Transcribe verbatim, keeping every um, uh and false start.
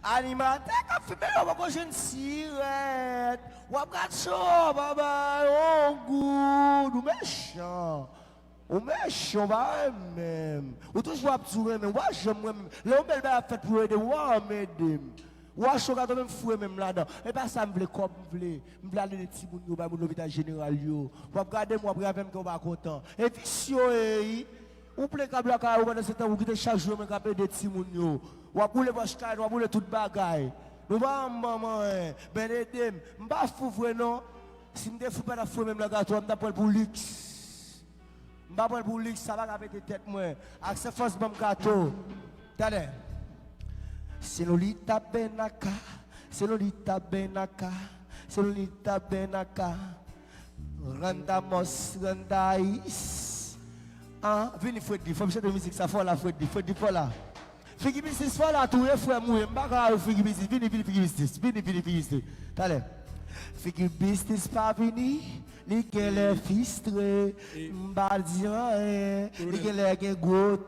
Animatè k ap filme yo poko jwenn sirèt. W ap gad cho, baba, yon goud, ou mechan. Ou mechan, ou pa renmen m. Ou toujou ap di w renmen m, ou pa janm renmen m. Lè yon bèl bagay ap fèt pou yo ede m, ou pa janm ede m. Ou a cho gato menm fou renmen m ladan. E pa sa m vle, kòb m vle. M vle al ede timoun yo, bay moun lopital jeneral yo. W ap gade m, w ap ri avè m, ke w pa kontan. E visye w ye, wi. Ou plen kab lakay ou, pandan se tan ou kite chak jou mwen k ap ede timoun yo. W ap boule pòch kay nou, w ap boule tout bagay. Nou pa ban m anyen. Ben ede m. M pa fou vre non. Si m te fou, m pa t ap fou menm nan gato a, m t ap pran l pou liks. M pa pran l pou liks, sa pa ka pete tèt mwen. Ak se fòs ban m gato. Talè. Senolita Benaka, Senolita Benaka, Senolita Benaka. Randa mòs, randa is. Ah, vini Freddy, fò m chante mizik sa fò la, Freddy, Freddy fò la. Figi Bisnis fò la tou, e frè m ou ye, m pa ka avè w Figi Bisnis, vini, vini Figi Bisnis, vini, vini Figi Bisnis. Talè. Figi Bisnis pa vini, li genlè fistre, m pa di anyen, li genlè gen gwo